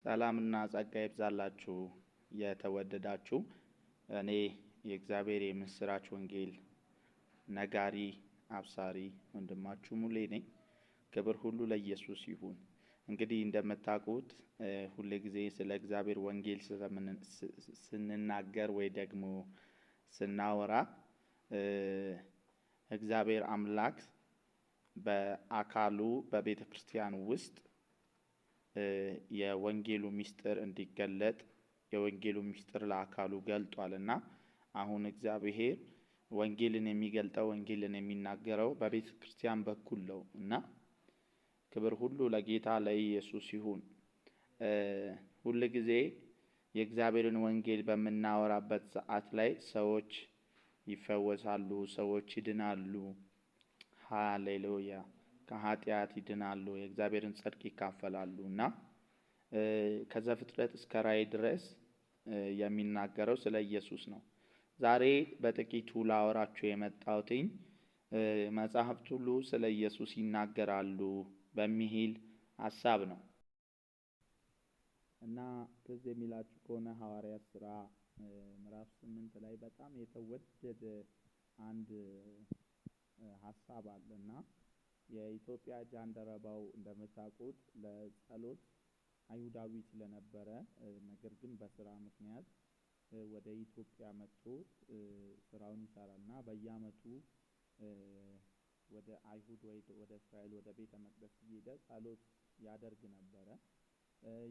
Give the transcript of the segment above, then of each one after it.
ሰላምና ጸጋ ይብዛላችሁ የተወደዳችሁ። እኔ የእግዚአብሔር የምስራች ወንጌል ነጋሪ አብሳሪ ወንድማችሁ ሙሌ ነኝ። ክብር ሁሉ ለኢየሱስ ይሁን። እንግዲህ እንደምታውቁት ሁል ጊዜ ስለ እግዚአብሔር ወንጌል ስንናገር ወይ ደግሞ ስናወራ እግዚአብሔር አምላክ በአካሉ በቤተ ክርስቲያን ውስጥ የወንጌሉ ምስጢር እንዲገለጥ የወንጌሉ ምስጢር ለአካሉ ገልጧል እና አሁን እግዚአብሔር ወንጌልን የሚገልጠው ወንጌልን የሚናገረው በቤተ ክርስቲያን በኩል ነው እና ክብር ሁሉ ለጌታ ለኢየሱስ ይሁን። ሁል ጊዜ የእግዚአብሔርን ወንጌል በምናወራበት ሰዓት ላይ ሰዎች ይፈወሳሉ፣ ሰዎች ይድናሉ። ሃሌሉያ! ከኃጢአት ይድናሉ፣ የእግዚአብሔርን ጽድቅ ይካፈላሉ እና ከዘፍጥረት እስከ ራእይ ድረስ የሚናገረው ስለ ኢየሱስ ነው። ዛሬ በጥቂቱ ላወራችሁ የመጣሁትኝ መጽሐፍት ሁሉ ስለ ኢየሱስ ይናገራሉ በሚል ሀሳብ ነው። እና ትዝ የሚላችሁ ከሆነ ሐዋርያት ሥራ ምዕራፍ 8 ላይ በጣም የተወደደ አንድ ሀሳብ አለ እና የኢትዮጵያ ጃንደረባው እንደምታውቁት ለጸሎት አይሁዳዊ ስለነበረ ነገር ግን በስራ ምክንያት ወደ ኢትዮጵያ መጥቶ ስራውን ይሰራል እና በየዓመቱ ወደ አይሁድ ወይ ወደ እስራኤል ወደ ቤተ መቅደስ እየሄደ ጸሎት ያደርግ ነበረ።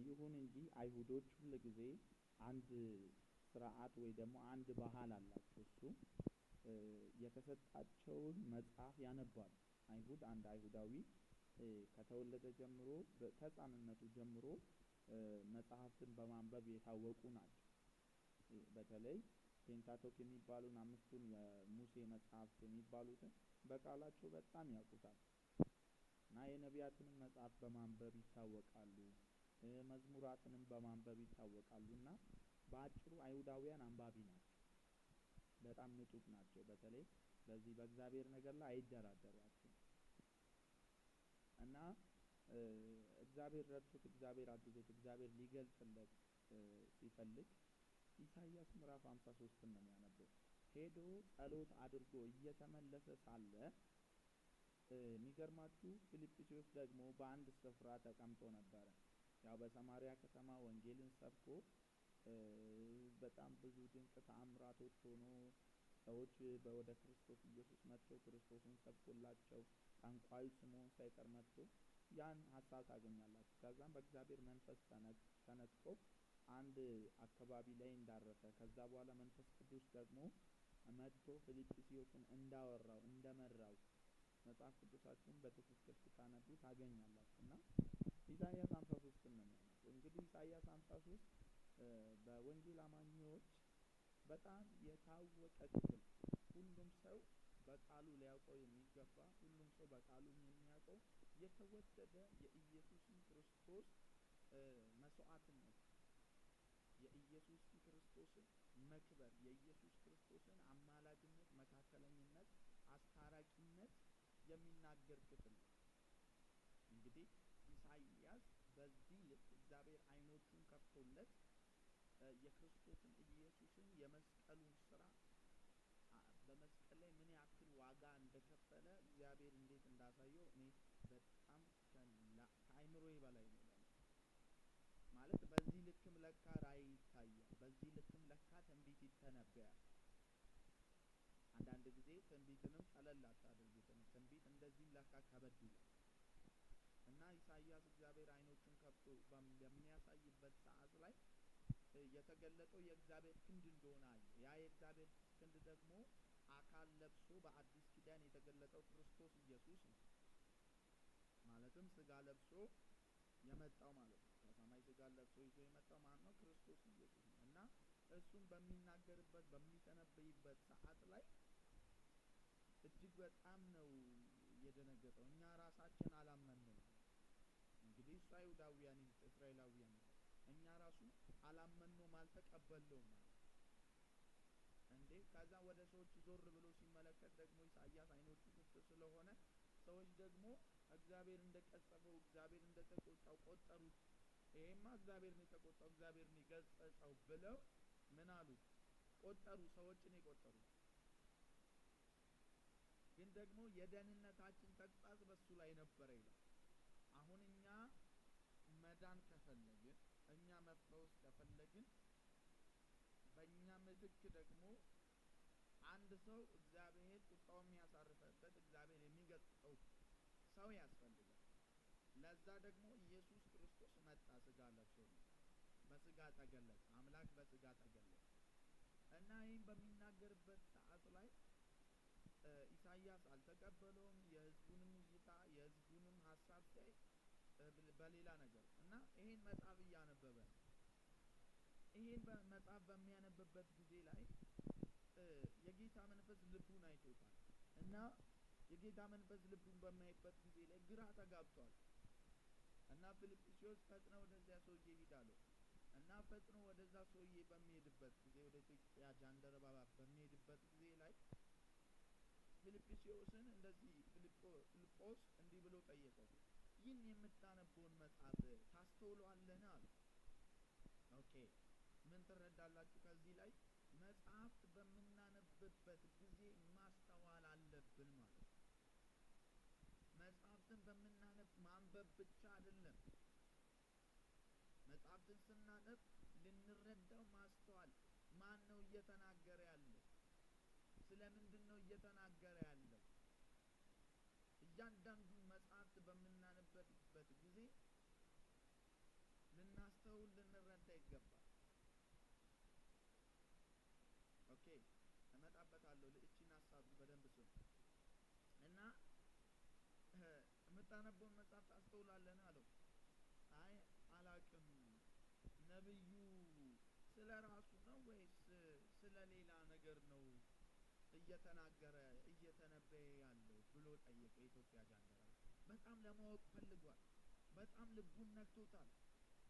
ይሁን እንጂ አይሁዶች ሁል ጊዜ አንድ ስርዓት ወይ ደግሞ አንድ ባህል አላቸው። እሱ የተሰጣቸውን መጽሐፍ ያነባሉ። አይሁድ አንድ አይሁዳዊ ከተወለደ ጀምሮ ከሕፃንነቱ ጀምሮ መጽሐፍትን በማንበብ የታወቁ ናቸው። በተለይ Pentateuch የሚባሉን አምስቱን የሙሴ መጽሐፍት የሚባሉትን በቃላቸው በጣም ያውቁታል እና የነቢያትንም መጽሐፍ በማንበብ ይታወቃሉ። መዝሙራትንም በማንበብ ይታወቃሉ እና በአጭሩ አይሁዳውያን አንባቢ ናቸው። በጣም ንጡቅ ናቸው። በተለይ በዚህ በእግዚአብሔር ነገር ላይ አይደራደሯቸውም እና እግዚአብሔር ረድቶት እግዚአብሔር አግዞት እግዚአብሔር ሊገልጽለት ሲፈልግ ኢሳይያስ ምዕራፍ 53 ነው የሚያነበው። ሄዶ ጸሎት አድርጎ እየተመለሰ ሳለ የሚገርማችሁ ፊልጵስዩስ ደግሞ በአንድ ስፍራ ተቀምጦ ነበረ። ያው በሰማሪያ ከተማ ወንጌልን ሰብኮ በጣም ብዙ ድንቅ ተአምራቶች ሆኖ ሰዎች ወደ ክርስቶስ ኢየሱስ መጥተው ክርስቶስን ሰብኮላቸው ጠንቋዩ ስምዖን ሳይቀር መጥቶ ያን ሀሳብ ታገኛላችሁ። ከዛም በእግዚአብሔር መንፈስ ተነጥቆ አንድ አካባቢ ላይ እንዳረፈ ከዛ በኋላ መንፈስ ቅዱስ ደግሞ መጥቶ ፊልጵስዩስን እንዳወራው እንደመራው መጽሐፍ ቅዱሳችሁን በትክክል ስታነቡ ታገኛላችሁ። እና ኢሳይያስ 53 ነው የሚያነበው። እንግዲህ ኢሳይያስ 53 በወንጌል አማኞች በጣም የታወቀ ክፍል፣ ሁሉም ሰው በቃሉ ሊያውቀው የሚገባ ሁሉም ሰው በቃሉ የሚያውቀው የተወደደ የኢየሱስን ክርስቶስ መስዋዕትነት፣ የኢየሱስን ክርስቶስን መክበር፣ የኢየሱስ ክርስቶስን አማላጅነት፣ መካከለኝነት፣ አስታራቂነት የሚናገር ክፍል ነው። እንግዲህ ኢሳይያስ በዚህ ልክ እግዚአብሔር አይኖቹን ከፍቶለት የክርስቶስን ኢየሱስን የመስቀሉን ስራ በመስቀል ላይ ምን ያክል ዋጋ እንደከፈለ እግዚአብሔር እንዴት እንዳሳየው እኔ በጣም ከአይምሮዬ በላይ ነው። ማለት በዚህ ልክም ለካ ራእይ ይታያል፣ በዚህ ልክም ለካ ትንቢት ይተነበያል። አንዳንድ ጊዜ ትንቢትንም ቀለል አታድርጉት። ትንቢት እንደዚህም ለካ ከበድ ይላል። እና ኢሳይያስ እግዚአብሔር አይኖቹን ከፍቶ በሚያሳይበት ሰዓት ላይ የተገለጠው የእግዚአብሔር ክንድ እንደሆነ አየ። ያ የእግዚአብሔር ክንድ ደግሞ አካል ለብሶ በአዲስ ኪዳን የተገለጠው ክርስቶስ ኢየሱስ ነው። ማለትም ስጋ ለብሶ የመጣው ማለት ነው። ከሰማይ ስጋ ለብሶ ይዞ የመጣው ማን ነው? ክርስቶስ ኢየሱስ ነው። እና እሱም በሚናገርበት በሚተነበይበት ሰዓት ላይ እጅግ በጣም ነው የደነገጠው። እኛ ራሳችን አላመንነውም። እንግዲህ እሱ አይሁዳውያን እስራኤላውያን ነው። እኛ ራሱ አላመንነውም፣ አልተቀበልነውም ማለት እንዴ። ከዛ ወደ ሰዎች ዞር ብሎ ሲመለከት ደግሞ ኢሳይያስ አይኖቹ ክፍት ስለሆነ ሰዎች ደግሞ እግዚአብሔር እንደቀሰፈው እግዚአብሔር እንደተቆጣው ቆጠሩት። ይሄማ እግዚአብሔርን የተቆጣው፣ እግዚአብሔርን የገሰጸው ብለው ምን አሉት? ቆጠሩ። ሰዎችን የቆጠሩት ግን ደግሞ የደህንነታችን ተግሣጽ በሱ ላይ ነበረ ይላል። አሁን እኛ መዳን ከፈለግን፣ እኛ መፈወስ ከፈለግን በእኛ ምትክ ደግሞ አንድ ሰው እግዚአብሔር ቁጣው የሚያሳርፍበት፣ እግዚአብሔር የሚገስጸው ሰው ያስፈልጋል። ለዛ ደግሞ ኢየሱስ ክርስቶስ መጣ፣ ስጋ ለብሶ ነው፣ በስጋ ተገለጠ። አምላክ በስጋ ተገለጠ እና ይህም በሚናገርበት ሰዓት ላይ ኢሳይያስ አልተቀበለውም። የህዝቡንም እይታ የህዝቡንም ሀሳብ ሲያይ በሌላ ነገር እና ይሄን መጽሐፍ እያነበበ ነው። ይሄን መጽሐፍ በሚያነብበት ጊዜ ላይ የጌታ መንፈስ ልቡን አይቶታል እና የጌታ መንፈስ ልቡን በሚያይበት ጊዜ ላይ ግራ ተጋብቷል እና ፊልጵስዩስ ፈጥኖ ወደዚያ ሰውዬ ሂድ አለው እና ፈጥኖ ወደዛ ሰውዬ በሚሄድበት ጊዜ፣ ወደ ኢትዮጵያ ጃንደረባ በሚሄድበት ጊዜ ላይ ፊልጵስዩስን እንደዚህ ፊልጶስ እንዲህ ብሎ ጠየቀው፣ ይህን የምታነበውን መጽሐፍ ታስተውለዋለህን? አለው። Okay፣ ምን ትረዳላችሁ ከዚህ ላይ? መጽሐፍት በምናነብበት ጊዜ ማስተዋል አለብን ማለት ነው። መጽሐፍትን በምናነብ ማንበብ ብቻ አይደለም። መጽሐፍትን ስናነብ ልንረዳው ማስተዋል፣ ማን ነው እየተናገረ ያለው? ስለምንድን ነው እየተናገረ ያለው? እያንዳንዱን መጽሐፍት በምናነብበት ጊዜ ልናስተውል፣ ልንረዳ ይገባል። Okay፣ እመጣበታለሁ። እቺን ሀሳብ በደንብ ስሙ እና የምታነበውን መጽሐፍ ታስተውላለህን? አለው። አይ አላቅም። ነብዩ ስለ ራሱ ነው ወይስ ስለ ሌላ ነገር ነው እየተናገረ እየተነበየ ያለው ብሎ ጠየቀ። የኢትዮጵያ ጃንደረባ በጣም ለማወቅ ፈልጓል። በጣም ልቡን ነክቶታል።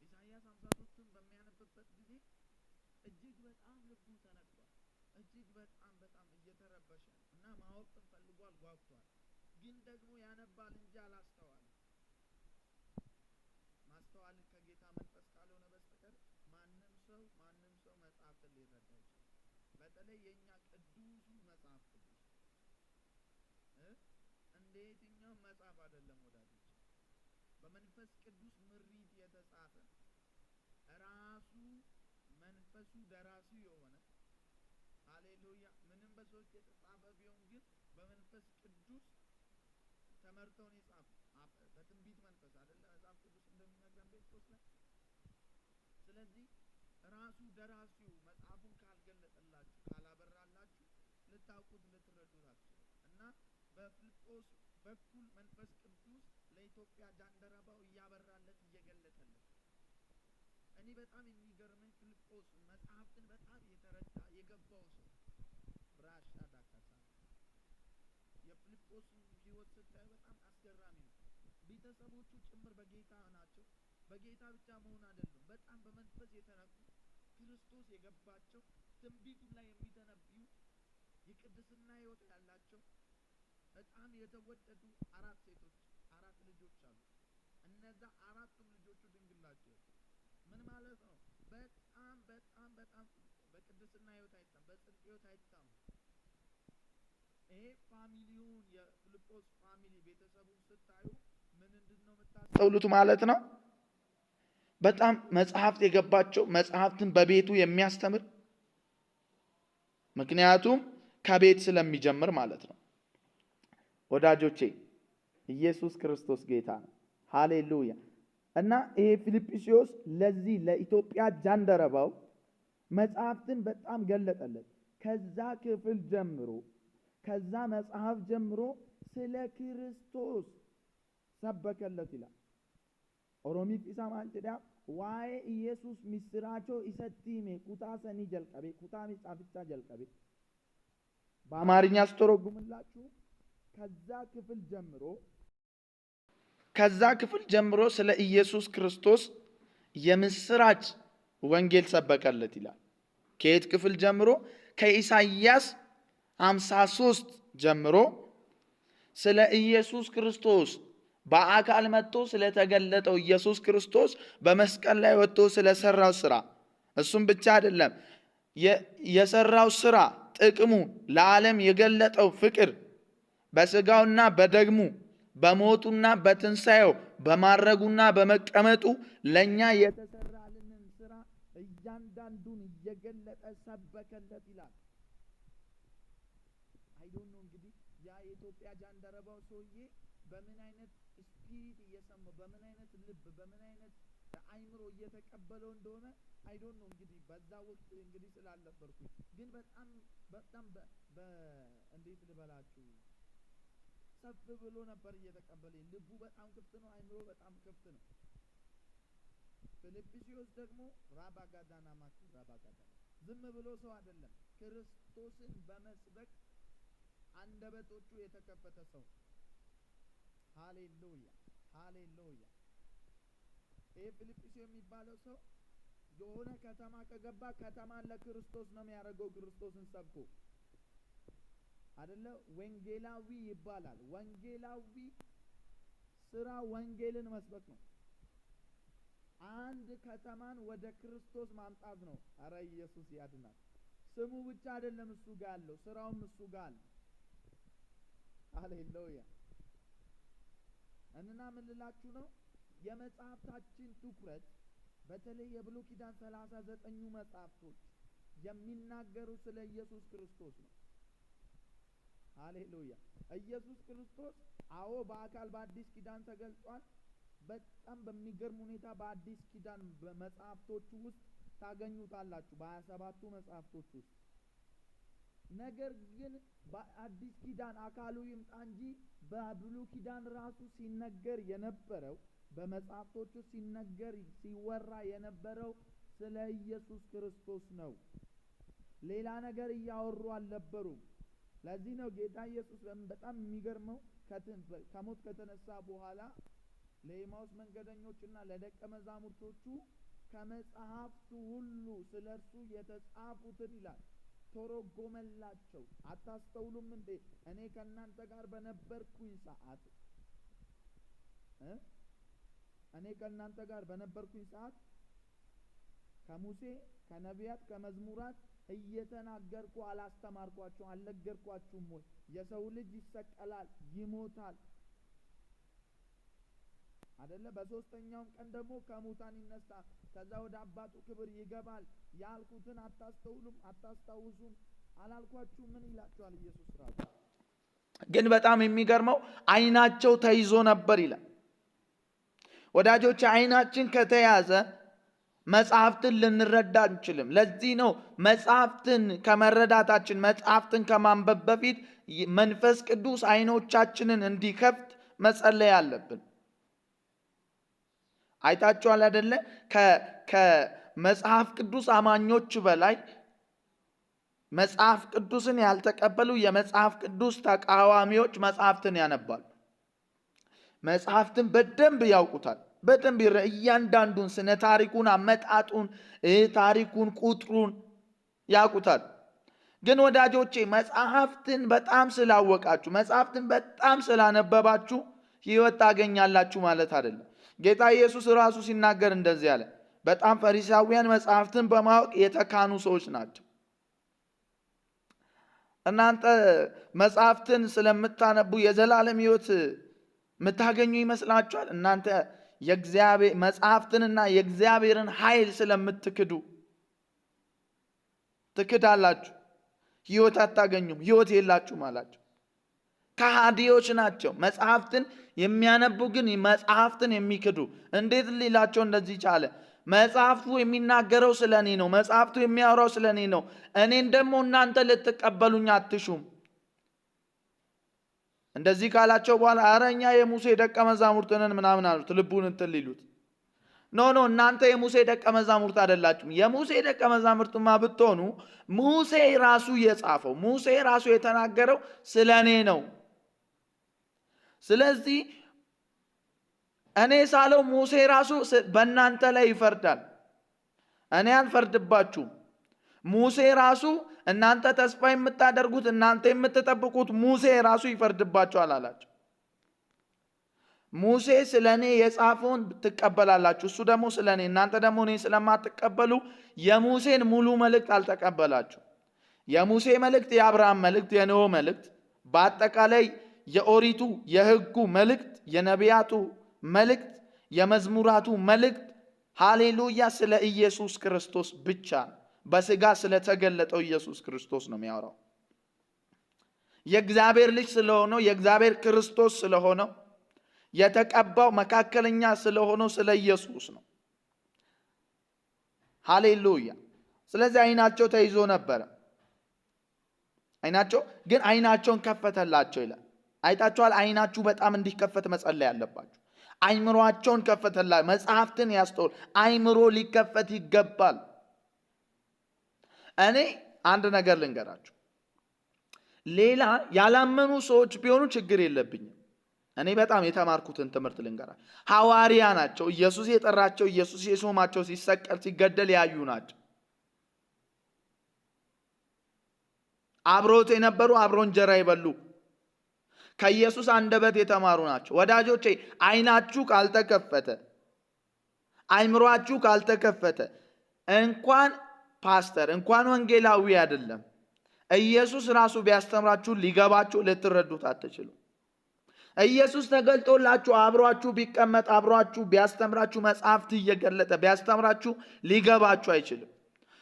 ኢሳይያስ 53ን በሚያነብበት ጊዜ እጅግ በጣም ልቡ ተነክቷል። እጅግ በጣም በጣም እየተረበሸ ነው እና ማወቅን ፈልጓል፣ ጓጉቷል። ግን ደግሞ ያነባል እንጂ አላስተዋልም። ማስተዋል ከጌታ መንፈስ ካልሆነ በስተቀር ማንም ሰው መጽሐፍትን ሊረዳ አይችልም። በተለይ የኛ ቅዱሱ መጽሐፍ ቅዱስ እንደ የትኛውም መጽሐፍ አይደለም ወዳጆች። በመንፈስ ቅዱስ ምሪት የተጻፈ፣ ራሱ መንፈሱ ደራሲው የሆነ፣ ሃሌሉያ፣ ምንም በሰዎች የተጻፈ ቢሆን ግን በመንፈስ ቅዱስ ተመርተው ነው የጻፉ፣ በትንቢት መንፈስ አይደለ መጽሐፍ ቅዱስ እንደሚነግረን ጴጥሮስ ላይ። ስለዚህ ራሱ ደራሲው መጽሐፉን ካልገለጠላችሁ፣ ካላበራላችሁ ልታውቁት ልትረዱት አትችሉም። እና በፊልጶስ በኩል መንፈስ ቅዱስ ለኢትዮጵያ ጃንደረባው እያበራለት እየገለጠለት። እኔ በጣም የሚገርመኝ ፊልጶስ መጽሐፍትን በጣም የተረዳ የገባው ሰው ብራሻ ዳካሳ። የፊልጶስን ህይወት ስታዩ በጣም አስገራሚ ነው። ቤተሰቦቹ ጭምር በጌታ ናቸው። በጌታ ብቻ መሆን አይደለም፣ በጣም በመንፈስ የተነኩ፣ ክርስቶስ የገባቸው፣ ትንቢቱን ላይ የሚተነብዩ፣ የቅድስና ህይወት ያላቸው፣ በጣም የተወደዱ አራት ሴቶች አራት ልጆች አሉ። እነዛ አራቱም ልጆቹ ድንግል ናቸው። ምን ማለት ነው? በጣም በጣም በጣም በቅድስና ህይወት አይታም፣ በጽድቅ ህይወት አይታም። ይሄ family ውን የፊልጶስ family ቤተሰቡን ስታዩ ምን ነው የምታስተውሉት ማለት ነው? በጣም መጽሐፍት የገባቸው፣ መጽሐፍትን በቤቱ የሚያስተምር፣ ምክንያቱም ከቤት ስለሚጀምር ማለት ነው። ወዳጆቼ፣ ኢየሱስ ክርስቶስ ጌታ ነው። ሃሌሉያ። እና ይሄ ፊልጵስዩስ ለዚህ ለኢትዮጵያ ጃንደረባው መጽሐፍትን በጣም ገለጠለት። ከዛ ክፍል ጀምሮ፣ ከዛ መጽሐፍ ጀምሮ ስለ ክርስቶስ ሰበከለት ይላል። Oromiffi isaa maal jedha? Waa'ee Iyesuus misiraachoo isatti hime kutaa sanii jalqabe, kutaa መጽሐፍቻ jalqabe። በአማርኛ ስተረጉምላችሁ ከዛ ክፍል ጀምሮ ስለ ኢየሱስ ክርስቶስ የምስራች ወንጌል ሰበከለት ይላል። ከየት ክፍል ጀምሮ? ከኢሳይያስ 53 ጀምሮ ስለ ኢየሱስ ክርስቶስ በአካል መጥቶ ስለተገለጠው ኢየሱስ ክርስቶስ በመስቀል ላይ ወጥቶ ስለሰራው ስራ፣ እሱም ብቻ አይደለም፣ የሰራው ስራ ጥቅሙ፣ ለዓለም የገለጠው ፍቅር በስጋውና በደግሙ በሞቱና በትንሣኤው በማረጉና በመቀመጡ ለኛ የተሰራልንን ስራ እያንዳንዱን እየገለጠ ሰበከለት ይላል። I don't know እንግዲህ ያ የኢትዮጵያ ጃንደረባው ሰውዬ በምን አይነት spirit እየሰማው፣ በምን አይነት ልብ፣ በምን አይነት አይምሮ እየተቀበለው እንደሆነ I don't know። እንግዲህ በዛ ወቅት እንግዲህ ስላልነበርኩኝ ግን በጣም በጣም እንዴት ልበላችሁ፣ ሰፍ ብሎ ነበር እየተቀበለኝ። ልቡ በጣም ክፍት ነው፣ አይምሮ በጣም ክፍት ነው። ፊልጵስዩስ ደግሞ ራባጋዳና ማኩ ራባጋዳና ዝም ብሎ ሰው አይደለም። ክርስቶስን በመስበክ አንደበቶቹ የተከፈተ ሰው። ሃሌሉያ ሃሌሉያ። ይሄ ፊልጵስዩስ የሚባለው ሰው የሆነ ከተማ ከገባ ከተማን ለክርስቶስ ነው የሚያደርገው። ክርስቶስን ሰብኮ አይደለ ወንጌላዊ ይባላል። ወንጌላዊ ስራ ወንጌልን መስበክ ነው። አንድ ከተማን ወደ ክርስቶስ ማምጣት ነው። አረ ኢየሱስ ያድናል። ስሙ ብቻ አይደለም እሱ ጋር ያለው፣ ስራውም እሱ ጋር አለ። ሃሌሉያ። እና ምን ልላችሁ ነው? የመጽሐፍታችን ትኩረት በተለይ የብሉይ ኪዳን 39ኙ መጽሐፍቶች የሚናገሩ ስለ ኢየሱስ ክርስቶስ ነው። ሃሌሉያ። ኢየሱስ ክርስቶስ አዎ በአካል በአዲስ ኪዳን ተገልጧል። በጣም በሚገርም ሁኔታ በአዲስ ኪዳን በመጽሐፍቶቹ ውስጥ ታገኙታላችሁ፣ በ27ቱ መጽሐፍቶች ውስጥ። ነገር ግን በአዲስ ኪዳን አካሉ ይምጣ እንጂ በብሉይ ኪዳን ራሱ ሲነገር የነበረው፣ በመጽሐፍቶቹ ሲነገር ሲወራ የነበረው ስለ ኢየሱስ ክርስቶስ ነው። ሌላ ነገር እያወሩ አልነበሩም። ለዚህ ነው ጌታ ኢየሱስ በጣም የሚገርመው ከሞት ከተነሳ በኋላ ለኤማውስ መንገደኞችና ለደቀ መዛሙርቶቹ ከመጽሐፍቱ ሁሉ ስለ እርሱ የተጻፉትን ይላል ተረጎመላቸው። አታስተውሉም እንዴ? እኔ ከእናንተ ጋር በነበርኩኝ ሰዓት እኔ ከእናንተ ጋር በነበርኩኝ ሰዓት ከሙሴ፣ ከነቢያት፣ ከመዝሙራት እየተናገርኩ አላስተማርኳችሁ አልነገርኳችሁም ወይ? የሰው ልጅ ይሰቀላል፣ ይሞታል አይደለ? በሶስተኛውም ቀን ደግሞ ከሙታን ይነሳል፣ ከዛ ወደ አባቱ ክብር ይገባል ያልኩትን አታስተውሉም፣ አታስታውሱም፣ አላልኳችሁም? ምን ይላችኋል ኢየሱስ ራሱ? ግን በጣም የሚገርመው አይናቸው ተይዞ ነበር ይላል። ወዳጆች፣ አይናችን ከተያዘ መጽሐፍትን ልንረዳ አንችልም። ለዚህ ነው መጽሐፍትን ከመረዳታችን፣ መጽሐፍትን ከማንበብ በፊት መንፈስ ቅዱስ አይኖቻችንን እንዲከፍት መጸለይ አለብን። አይታችኋል አይደለ? ከመጽሐፍ ቅዱስ አማኞች በላይ መጽሐፍ ቅዱስን ያልተቀበሉ የመጽሐፍ ቅዱስ ተቃዋሚዎች መጽሐፍትን ያነባሉ። መጽሐፍትን በደንብ ያውቁታል። በደንብ እያንዳንዱን ስነ ታሪኩን፣ አመጣጡን፣ ታሪኩን፣ ቁጥሩን ያውቁታል። ግን ወዳጆቼ፣ መጽሐፍትን በጣም ስላወቃችሁ፣ መጽሐፍትን በጣም ስላነበባችሁ ሕይወት ታገኛላችሁ ማለት አይደለም። ጌታ ኢየሱስ ራሱ ሲናገር እንደዚህ አለ። በጣም ፈሪሳውያን መጽሐፍትን በማወቅ የተካኑ ሰዎች ናቸው። እናንተ መጽሐፍትን ስለምታነቡ የዘላለም ሕይወት የምታገኙ ይመስላችኋል? እናንተ የእግዚአብሔር መጽሐፍትንና የእግዚአብሔርን ኃይል ስለምትክዱ ትክዳላችሁ። ሕይወት አታገኙም፣ ሕይወት የላችሁም አላቸው። ከሃዲዎች ናቸው። መጽሐፍትን የሚያነቡ ግን መጽሐፍትን የሚክዱ። እንዴት ሊላቸው እንደዚህ ቻለ? መጽሐፍቱ የሚናገረው ስለ እኔ ነው። መጽሐፍቱ የሚያወራው ስለ እኔ ነው። እኔን ደግሞ እናንተ ልትቀበሉኝ አትሹም። እንደዚህ ካላቸው በኋላ ኧረ እኛ የሙሴ ደቀ መዛሙርት ነን ምናምን አሉት። ልቡን እንትን ሊሉት፣ no no፣ እናንተ የሙሴ ደቀ መዛሙርት አይደላችሁም። የሙሴ ደቀ መዛሙርትማ ብትሆኑ ሙሴ ራሱ የጻፈው፣ ሙሴ ራሱ የተናገረው ስለ እኔ ነው። ስለዚህ እኔ ሳለው ሙሴ ራሱ በእናንተ ላይ ይፈርዳል። እኔ አልፈርድባችሁም። ሙሴ ራሱ፣ እናንተ ተስፋ የምታደርጉት፣ እናንተ የምትጠብቁት ሙሴ ራሱ ይፈርድባችኋል አላቸው። ሙሴ ስለ እኔ የጻፈውን ትቀበላላችሁ፣ እሱ ደግሞ ስለ እኔ፣ እናንተ ደግሞ እኔን ስለማትቀበሉ የሙሴን ሙሉ መልእክት አልተቀበላችሁ። የሙሴ መልእክት፣ የአብርሃም መልእክት፣ የኖህ መልእክት፣ በአጠቃላይ የኦሪቱ የሕጉ መልእክት፣ የነቢያቱ መልእክት፣ የመዝሙራቱ መልእክት ሃሌሉያ ስለ ኢየሱስ ክርስቶስ ብቻ ነው። በስጋ ስለተገለጠው ኢየሱስ ክርስቶስ ነው የሚያወራው። የእግዚአብሔር ልጅ ስለሆነው፣ የእግዚአብሔር ክርስቶስ ስለሆነው፣ የተቀባው መካከለኛ ስለሆነው ስለ ኢየሱስ ነው። ሃሌሉያ። ስለዚህ አይናቸው ተይዞ ነበረ። አይናቸው ግን አይናቸውን ከፈተላቸው ይላል። አይታችኋል። አይናችሁ በጣም እንዲከፈት መጸለይ አለባችሁ። አይምሯቸውን ከፈተላ፣ መጽሐፍትን ያስተውል። አይምሮ ሊከፈት ይገባል። እኔ አንድ ነገር ልንገራችሁ። ሌላ ያላመኑ ሰዎች ቢሆኑ ችግር የለብኝም። እኔ በጣም የተማርኩትን ትምህርት ልንገራችሁ። ሐዋርያ ናቸው። ኢየሱስ የጠራቸው፣ ኢየሱስ የሾማቸው፣ ሲሰቀል ሲገደል ያዩ ናቸው። አብሮት የነበሩ፣ አብሮ እንጀራ የበሉ፣ ከኢየሱስ አንደበት የተማሩ ናቸው። ወዳጆቼ፣ አይናችሁ ካልተከፈተ፣ አይምሯችሁ ካልተከፈተ እንኳን ፓስተር እንኳን ወንጌላዊ አይደለም ኢየሱስ ራሱ ቢያስተምራችሁ ሊገባችሁ ልትረዱት አትችሉ። ኢየሱስ ተገልጦላችሁ አብሯችሁ ቢቀመጥ፣ አብሯችሁ ቢያስተምራችሁ፣ መጽሐፍት እየገለጠ ቢያስተምራችሁ ሊገባችሁ አይችልም።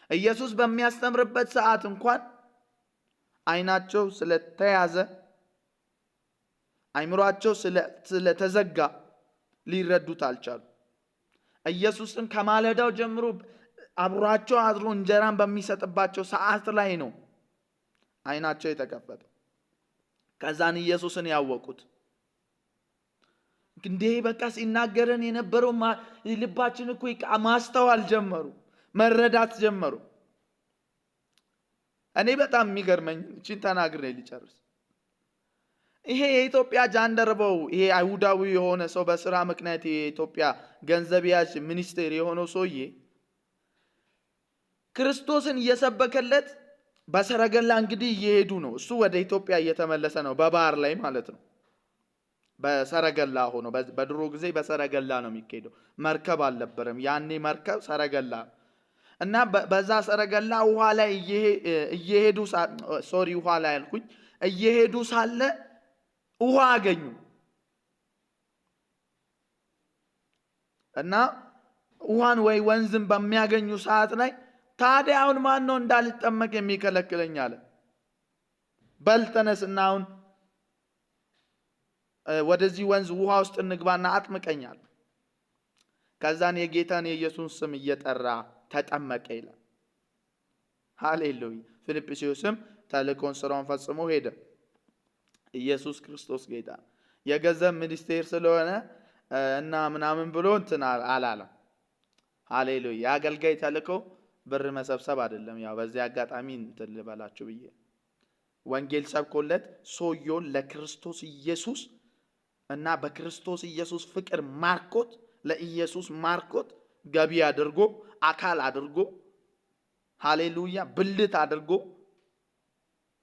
ኢየሱስ በሚያስተምርበት ሰዓት እንኳን አይናቸው ስለተያዘ፣ አይምሯቸው ስለተዘጋ ሊረዱት አልቻሉ። ኢየሱስን ከማለዳው ጀምሮ አብሯቸው አድሮ እንጀራን በሚሰጥባቸው ሰዓት ላይ ነው አይናቸው የተከፈተው። ከዛን ኢየሱስን ያወቁት። እንዴ በቃ ሲናገረን የነበረው ልባችን እኮ ማስተዋል ጀመሩ፣ መረዳት ጀመሩ። እኔ በጣም የሚገርመኝ፣ እቺን ተናግሬ ሊጨርስ፣ ይሄ የኢትዮጵያ ጃንደረባው፣ ይሄ አይሁዳዊ የሆነ ሰው፣ በስራ ምክንያት የኢትዮጵያ ገንዘብ ያዥ ሚኒስቴር የሆነው ሰውዬ ክርስቶስን እየሰበከለት በሰረገላ እንግዲህ እየሄዱ ነው። እሱ ወደ ኢትዮጵያ እየተመለሰ ነው፣ በባህር ላይ ማለት ነው። በሰረገላ ሆኖ፣ በድሮ ጊዜ በሰረገላ ነው የሚካሄደው። መርከብ አልነበረም ያኔ፣ መርከብ ሰረገላ እና በዛ ሰረገላ ውሃ ላይ እየሄዱ፣ sorry ውሃ ላይ አልኩኝ፣ እየሄዱ ሳለ ውሃ አገኙ እና ውሃን ወይ ወንዝን በሚያገኙ ሰዓት ላይ ታዲያ አሁን ማን ነው እንዳልጠመቅ የሚከለክለኝ አለ። በል ተነስና አሁን ወደዚህ ወንዝ ውሃ ውስጥ እንግባና አጥምቀኛል። ከዛን የጌታን የኢየሱስ ስም እየጠራ ተጠመቀ ይላል። ሃሌሉያ። ፊልጵስዩስም ተልእኮን ስራውን ፈጽሞ ሄደ። ኢየሱስ ክርስቶስ ጌታ። የገንዘብ ሚኒስቴር ስለሆነ እና ምናምን ብሎ እንትን አላለም። ሃሌሉያ። የአገልጋይ ተልእኮ ብር መሰብሰብ አይደለም። ያው በዚህ አጋጣሚ እንትን ልበላችሁ ብዬ፣ ወንጌል ሰብኮለት ሰውየውን ለክርስቶስ ኢየሱስ እና በክርስቶስ ኢየሱስ ፍቅር ማርኮት፣ ለኢየሱስ ማርኮት፣ ገቢ አድርጎ፣ አካል አድርጎ፣ ሃሌሉያ፣ ብልት አድርጎ፣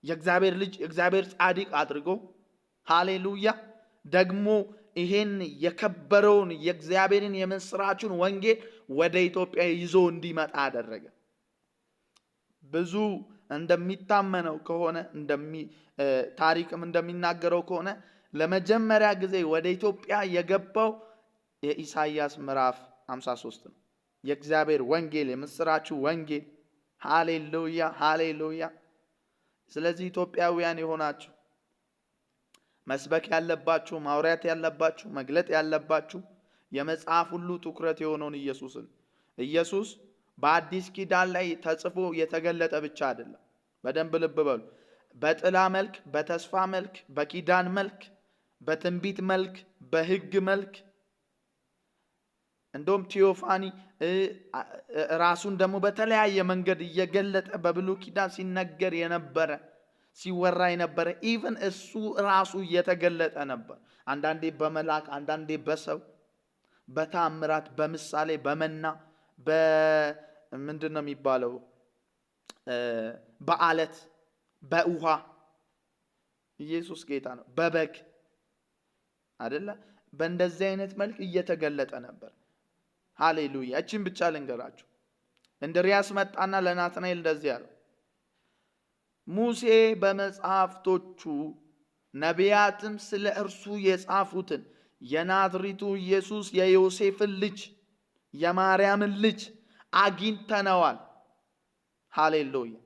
የእግዚአብሔር ልጅ፣ የእግዚአብሔር ጻድቅ አድርጎ፣ ሃሌሉያ፣ ደግሞ ይሄን የከበረውን የእግዚአብሔርን የምስራቹን ወንጌል ወደ ኢትዮጵያ ይዞ እንዲመጣ አደረገ። ብዙ እንደሚታመነው ከሆነ፣ ታሪክም እንደሚናገረው ከሆነ ለመጀመሪያ ጊዜ ወደ ኢትዮጵያ የገባው የኢሳይያስ ምዕራፍ 53 ነው። የእግዚአብሔር ወንጌል፣ የምስራቹ ወንጌል። ሃሌሉያ፣ ሃሌሉያ። ስለዚህ ኢትዮጵያውያን የሆናችሁ መስበክ ያለባችሁ፣ ማውራት ያለባችሁ፣ መግለጥ ያለባችሁ የመጽሐፍ ሁሉ ትኩረት የሆነውን ኢየሱስን። ኢየሱስ በአዲስ ኪዳን ላይ ተጽፎ የተገለጠ ብቻ አይደለም። በደንብ ልብ በሉ። በጥላ መልክ፣ በተስፋ መልክ፣ በኪዳን መልክ፣ በትንቢት መልክ፣ በሕግ መልክ፣ እንደውም theophany፣ ራሱን ደግሞ በተለያየ መንገድ እየገለጠ በብሉይ ኪዳን ሲነገር የነበረ፣ ሲወራ የነበረ፣ even እሱ ራሱ እየተገለጠ ነበር። አንዳንዴ በመልአክ፣ አንዳንዴ በሰው፣ በታምራት፣ በምሳሌ፣ በመና፣ በምንድን ነው የሚባለው፣ በአለት፣ በውሃ፣ ኢየሱስ ጌታ ነው። በበግ አደለ? በእንደዚህ አይነት መልክ እየተገለጠ ነበር። ሃሌሉያ። እቺን ብቻ ልንገራችሁ። እንድርያስ መጣና ለናትናኤል እንደዚህ አለው፣ ሙሴ በመጽሐፍቶቹ ነቢያትም ስለ እርሱ የጻፉትን የናዝሪቱ ኢየሱስ የዮሴፍን ልጅ የማርያምን ልጅ አግኝተነዋል። ሃሌሉያ።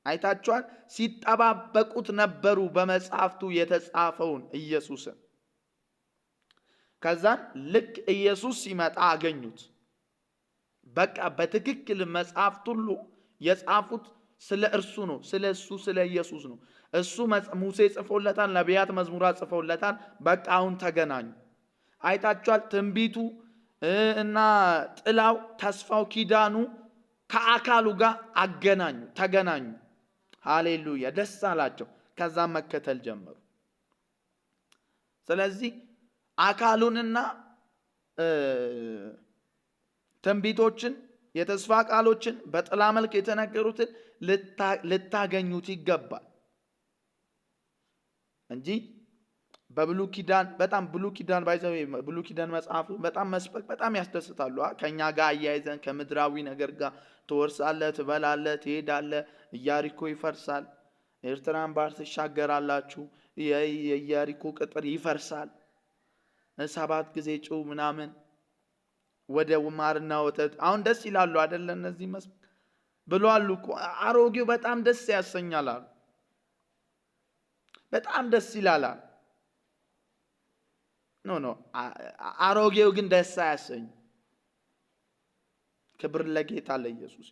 አይታችኋል። ሲጠባበቁት ነበሩ በመጽሐፍቱ የተጻፈውን ኢየሱስን። ከዛን ልክ ኢየሱስ ሲመጣ አገኙት። በቃ በትክክል መጽሐፍት ሁሉ የጻፉት ስለ እርሱ ነው። ስለ እሱ፣ ስለ ኢየሱስ ነው። እሱ ሙሴ ጽፎለታል፣ ነቢያት መዝሙራት ጽፎለታል። በቃ አሁን ተገናኙ። አይታችኋል። ትንቢቱ እና ጥላው፣ ተስፋው፣ ኪዳኑ ከአካሉ ጋር አገናኙ፣ ተገናኙ። ሃሌሉያ፣ ደስ አላቸው። ከዛም መከተል ጀመሩ። ስለዚህ አካሉንና ትንቢቶችን፣ የተስፋ ቃሎችን፣ በጥላ መልክ የተነገሩትን ልታገኙት ይገባል እንጂ በብሉይ ኪዳን በጣም ብሉይ ኪዳን by the way ብሉይ ኪዳን መጽሐፍ በጣም መስበክ በጣም ያስደስታሉ። ከኛ ጋር አያይዘን ከምድራዊ ነገር ጋር ትወርሳለህ፣ ትበላለህ፣ ትሄዳለህ፣ ኢያሪኮ ይፈርሳል፣ ኤርትራን ባህር ትሻገራላችሁ፣ የኢያሪኮ ቅጥር ይፈርሳል፣ 7 ጊዜ ጩህ ምናምን ወደ ማርና ወተት። አሁን ደስ ይላሉ አይደለ? እነዚህ መስበክ ብለዋል እኮ። አሮጌው በጣም ደስ ያሰኛል አሉ። በጣም ደስ ይላል አሉ። No no፣ አሮጌው ግን ደስ አያሰኝ። ክብር ለጌታ ለኢየሱስ።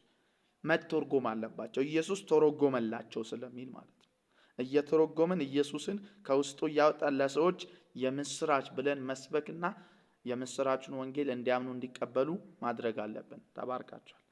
መተርጎም አለባቸው። ኢየሱስ ተረጎመላቸው ስለሚል ማለት ነው። እየተረጎምን ኢየሱስን ከውስጡ እያወጣን ለሰዎች የምስራች ብለን መስበክና የምስራቹን ወንጌል እንዲያምኑ እንዲቀበሉ ማድረግ አለብን። ተባርካችኋል።